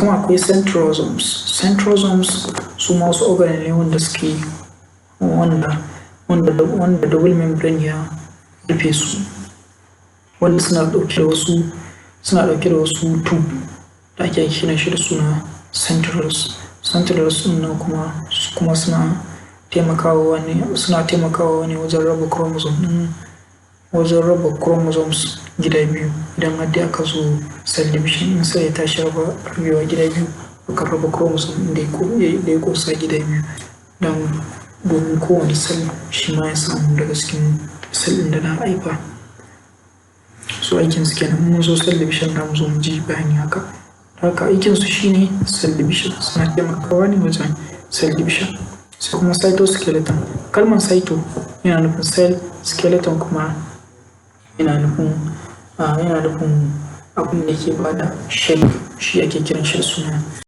Kuma akwai centrosomes. Centrosomes su ma wasu organelle ne wanda suke wanda double membrane ya rufe su, wanda suna ɗauke da wasu tube da ake kiran shi da suna centrioles. Centrioles ɗin nan kuma suna taimakawa ne wajen raba chromosomes gida biyu. Idan har dai aka zo cell division, in cell ya tashi rabewa gida biyu, akan raba chromosome ɗin da ya ƙunsa gida biyu domin kowane cell shi ma ya samu daga cikin cell ɗin da na haifa. So aikin su kenan. In mun zo cell division za mu zo mu ji bayani haka. Haka aikin su shine cell division, suna taimakawa ne wajen cell division. Sai kuma cytoskeleton. Kalmar cyto yana nufin cell, skeleton kuma yana nufin abin da yake bada shape, shi ake kiran shi da suna